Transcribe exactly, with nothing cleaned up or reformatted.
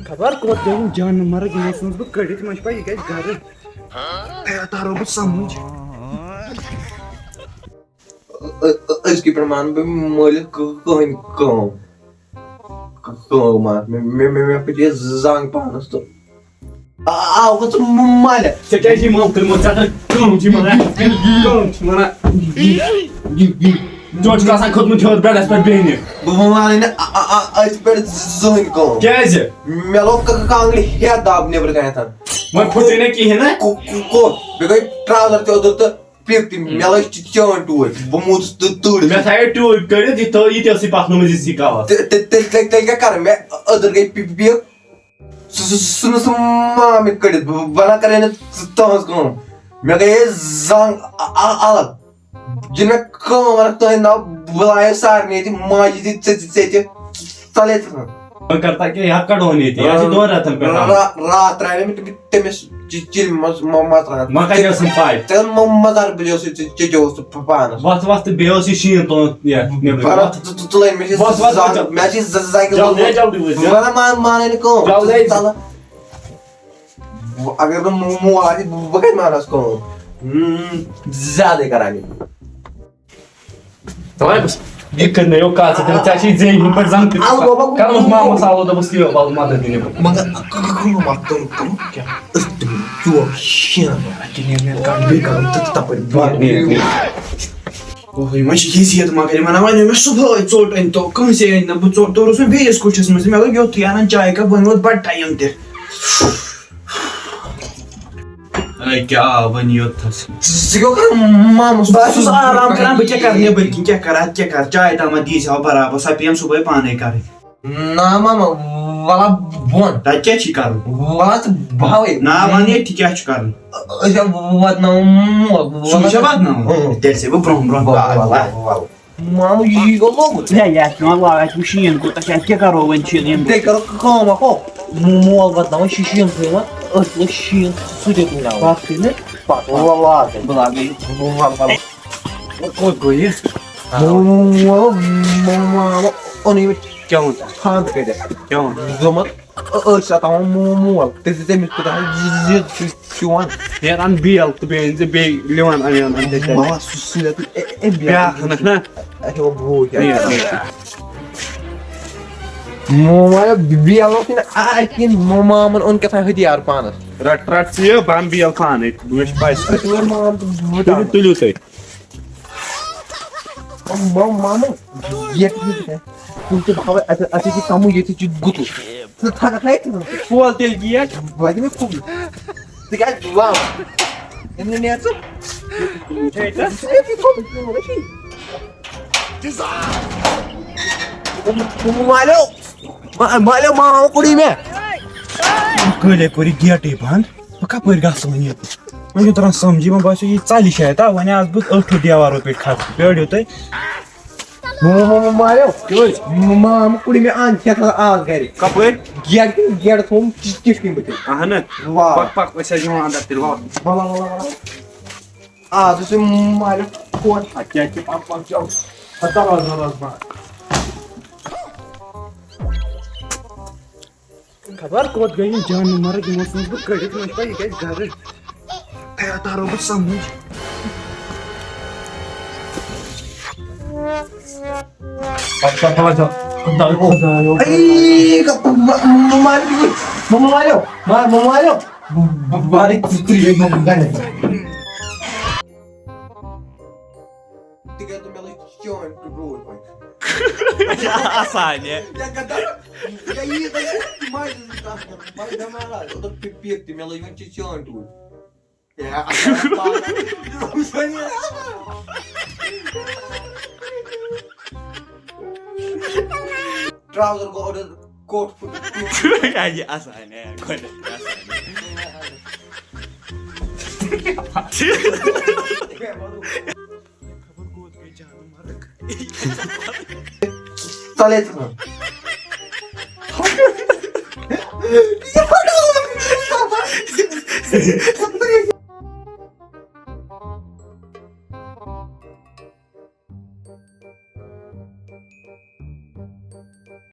خبر کوٚت گٔے یِم جانہٕ مرگ، یِمو ژھٕنُس بہٕ کٔڑِتھ، یِمن چھِ پَے یہِ گژھِ گرٕ۔ اے، تارو بہٕ سمجھ۔ أ-، أ-، أزکہِ پٮ۪ٹھ مانہٕ بہٕ مٲلِس کٕہٕنۍ کٲم۔ کٲم اکھ۔ مےٚ، مےٚ، مےٚ، مےٚ پھٕٹے زنٛگ پانس تہٕ آ-، آو گوٚو ژٕ مالہِ۔ ژےٚ کیٛازِ یہِ مَل کٔرمٕژ؟ ژےٚ کر کٲم چھِ وَنان، کٲم چھِ وَنان۔ ژٕ چھُکھ آسان کھوٚتمُت ہیوٚر بیڈَس پٮ۪ٹھ بیٚہنہِ۔ بہٕ، بہٕ مانَے نہٕ آ-، آ-، آ-، أتھۍ پٮ۪ٹھ زٕہٕنۍ کٲم۔ کیٛازِ؟ مےٚ لوٚگ ک-، کانٛگرِ ہٮ۪تھ دَب نیٚبرٕ کَنٮ۪تھ۔ وۄنۍ پھُٹُے نہٕ کِہیٖنۍ نہ۔ کو-، کو-، کو-، مےٚ گٔے ٹرٛاوزَر تہِ اوٚدُر تہٕ پِک تہِ۔ مےٚ لٲج چ-، چٲنۍ ٹوٗپۍ۔ بہٕ موٗدُس تہٕ تۭرِ۔ مےٚ تھایے ٹوٗپۍ کٔڑِتھ، یہِ تھٲو، یہِ تہِ ٲسٕے پَکنٲومٕژ یِژٕے کالَس۔ تہِ-، تہِ-، تیٚلہِ، تیٚلہِ، تیٚلہِ کیٛاہ کَرٕ؟ مےٚ أدٕر گٔے پِ-، پِک۔ سُہ، سُہ، سُہ نہٕ سُہ مامہِ کٔڑِتھ، بہٕ، بہٕ، بہٕ نہ کَرے نہٕ ژٕ تٕہٕنٛز کٲم۔ مےٚ گٔیے زنٛگ اَ-، اَ-، الگ۔ ییٚلہِ مےٚ کٲم وَنَکھ تُہٕنٛدِ ناو، بہٕ لایے سارنٕے ییٚتہِ ماجہِ تہِ ژےٚ، ژےٚ، ژےٚ تہِ ژَلے ژٕ۔ وۄنۍ کَر تَتہِ کیٛاہ، یہِ ہا کَڑون ییٚتہِ، یہِ ہا چھِ دۄن رٮ۪تَن پٮ۪ٹھ آمُت۔ را-، راتھ ترٛایے مےٚ تٔمِس چِ-، چِلہِ منٛز مَ-، مَژران۔ وۄنۍ کَتہِ ٲسٕم پَے؟ ژےٚ مَ-، مَزار بٕجو سۭتۍ ژےٚ، ژےٚ کیٛاہ اوس ژٕ پانَس؟ وَتھ، وَتھ تہٕ بیٚیہِ اوس یہِ شیٖن تُلُن یَتھ نیٚبرٕ کَنہِ۔ بَرابَر وَتھ۔ ژٕ، ژٕ، ژٕ تُلے مےٚ چھِ وَتھ، وَتھ، زَنٛگ، وَتھ۔ مےٚ چھِ زٕ زَنٛگہِ جلدی، لوٚگمُت۔ جلدی وٲتۍ زِ۔ وَنان مان، مانَے نہٕ کٲم۔ جلدی۔ ژٕ ژَلہٕ۔ اگر نہٕ مو-، مول آسہِ، بہٕ، بہٕ کَتہِ مانَس کٲم؟ ہُم، زیادَے کَران یہِ۔ تَوَے بہٕ، یہِ کٔر مےٚ یو کَتھ سۭتۍ، ژےٚ چھِ زیٚنۍ ہِنٛدۍ پٲٹھۍ زَنگ تہِ الہٕ بابا، کَرُس مامَس آلو، دوٚپُس، یہِ وَلہٕ مَدَد دِنہِ بہٕ۔ مگر کٲم اَکھ کٲم، کٲم کیٛاہ؟ أسۍ دِمو چوب شیرَن، اَتہِ نیرِ مےٚ کَڑ، بیٚیہِ کَرو تہٕ تَپٲرۍ بَنٛد۔ اوہ، یِمَن چھِ یہِ زیادٕ، مگر یِمَن وَنیو مےٚ صُبحٲے، ژوٚٹ أنۍ تو، کٲنٛسے أنۍ نہٕ، بہٕ ژوٚٹ توٚرُس وۄنۍ بیٚیِس کُٹھِس منٛز، مےٚ لوٚگ یوٚتھُے اَنان چایہِ کَپ، وۄنۍ ووت بَڑٕ ٹایم تہِ۔ اے کیٛاہ آو وۄنۍ یوٚتتھَس؟ ژٕ کیٛاہ کران مامَس؟ بہٕ حظ چھُس آرام کران، بہٕ کیٛاہ کرٕ نیٚبٕرۍ کِنۍ، کیٛاہ کرٕ، اَتھ کیٛاہ کرٕ؟ چاے تامَتھ دیٖزِ ہا برابر، سۄ پیٚیَم صُبحٲے پانَے کَرٕنۍ۔ نہ ماما، وَلہ بۄن۔ تَتہِ کیٛاہ چھِ کَرُن؟ وَلہ ژٕ بہاوٕے۔ نہ، وَن ییٚتہِ کیٛاہ چھُ کَرُن؟ أسۍ ہا واتناوو مول۔ سُہ چھا واتناوُن؟ اۭں۔ تیٚلہِ چھِ بہٕ برونٛہہ برونٛہہ وَلہ، پَکان۔ وَلہ، وَلہ۔ مامہٕ، یہِ گوٚو لوٚگُت۔ ہے، یَتھ چھُ یِوان لاگان، اَتہِ وٕچھ شیٖن کوٗتاہ چھُ، اَتہِ کیٛاہ کَرو وۄنۍ شیٖن ییٚمہِ؟ تیٚلہِ کَرو کٲم اَکھ ہو، مو-، مول واتناوان شیٖشہٕ یِم تھٲیمَتھ، أتھۍ لٔج شیٖن سُہ تہِ تُلناوُن۔ پَتہٕ کٔرِتھ پَتہٕ وَلہٕ لاگَے۔ بہٕ لاگَے یہِ، وَلہٕ، وَلہٕ۔ کوٚت گوٚو یہِ؟ مو-، مو-، مو-، مامہٕ اوٚنُے مےٚ کیٛاہ ووٚن تَتھ؟ خانٛدر کٔرِتھ۔ کیٛاہ ووٚن؟ دوٚپمَس، أ-، أسۍ چھِ اَتھ تھاوان مو-، مول۔ تٔمۍ، تٔمِس کوٗتاہ زِ-، زِ-، چون۔ نیران بیل تہٕ بیٚیہِ أنۍ زِ بیٚیہِ لِوان اَنہِ اَنہِ اَنہِ تَتہِ۔ بَس، سُہ چھُ اَتھ اے-، اے-، اے بیل۔ بیٛاکھ اَنَکھ نا؟ اَسہِ اوس بوٗٹھ یہِ۔ نیر، نیر۔ مو-، مو-، بیل اوس نہٕ اَتہِ کِہیٖنۍ، مو-، مامَن اوٚن کیٛاہ تام ہتھیار پانَس۔ رَٹ، رَٹ ژٕ یہِ، بہٕ اَنہٕ بیل پانَے، بہٕ مےٚ چھِ پَے سُہ۔ تُلِو، مام تہٕ بہٕ تُلِو، تُلِو تُہۍ۔ مام، مامہٕ، ییٚتہِ چھِ کیٛاہ؟ تُہۍ چھِو تھاوان اَتہِ، اَتہِ چھِ کَمٕے، ییٚتہِ چھِ گُتُل۔ ژٕ تھاوَکھ نَے ژٕ۔ کھول تیٚلہِ گیٹ۔ وۄنۍ دِ مےٚ کھوٗل۔ ژٕ کیٛازِ لاو؟ أمۍ نہٕ نیرٕ ژٕ۔ ہے، ژٕ۔ ژٕ کیٛازِ چھُکھ کھوٗل؟ مالیو۔ ما-، مالیو، ماما کوٚڑُے مےٚ۔ کٲلۍ کوٚر یہِ گیٹٕے بنٛد۔ بہٕ کَپٲرۍ گژھٕ وۄنۍ ییٚتہِ؟ مےٚ چھُنہٕ تران سَمجھی، مےٚ باسیو یہِ ژَلہِ شاید۔ آ، وۄنۍ آس بہٕ ٲٹھو دیوارو پٮ۪ٹھۍ کھسان۔ پیٲرِو تُہۍ۔ مو-، مو-، مو-، مالیو۔ کیٛاہ حظ؟ مو-، ماما کوٚڑُے مےٚ اَنٛد کھٮ۪تھ آز گَرِ۔ کَپٲرۍ؟ گیٹ، گیٹ تھوٚوُم چِٹھۍ کِنۍ بہٕ تہِ۔ اَہَن حظ۔ واہ۔ پَک، پَک، أسۍ حظ یِوان اَندَر تیٚلہِ، وَلہٕ۔ وَلہٕ، وَلہٕ، وَلہٕ۔ آ، سُہ چھُ مالِک کھوٹ۔ اَدٕ کیٛاہ چھِ پَتہٕ پَتہٕ چھُ اَتھ دروازٕ وروازٕ بنٛد۔ خبر کوٚت گٔے یِم جانہٕ مرٕگ، یِمو ژھٕنُس بہٕ کٔڑِتھ، یِمَن چھِ پَے یہِ گژھِ گَرٕ۔ اے، تارو بہٕ سَمٕجھ۔ اَے، م-، م-، مالیو، ما-، ما-، مالیو، ما-، ما-، مالیو۔ ب-، ب-، بارے ژٕ ترٛیش بہٕ گَرٕ۔ تِکیٛازِ مےٚ لٔج چٲنۍ ٹوٗپۍ وۄنۍ۔ آسان، یہِ۔ یا گدا، یا یی، یا یی، تِم آیہِ زٕ تَتھ منٛز، مگر بٮ۪مار آسہِ، اوترٕ پی-، پیٖک تہِ، مےٚ لٔج وۄنۍ چٲنۍ ٹوٗپۍ۔ یا، اَصٕل پاگل۔ ٹرٛاوزر گوٚو اوٚڑ کوٹ پھُٹ۔ یہِ آسہِ آسان، ہے، گۄڈٕنٮ۪تھ آسان۔ خبر کوٚت گٔے جانہٕ مرٕگ۔ ژَلے ژٕ۔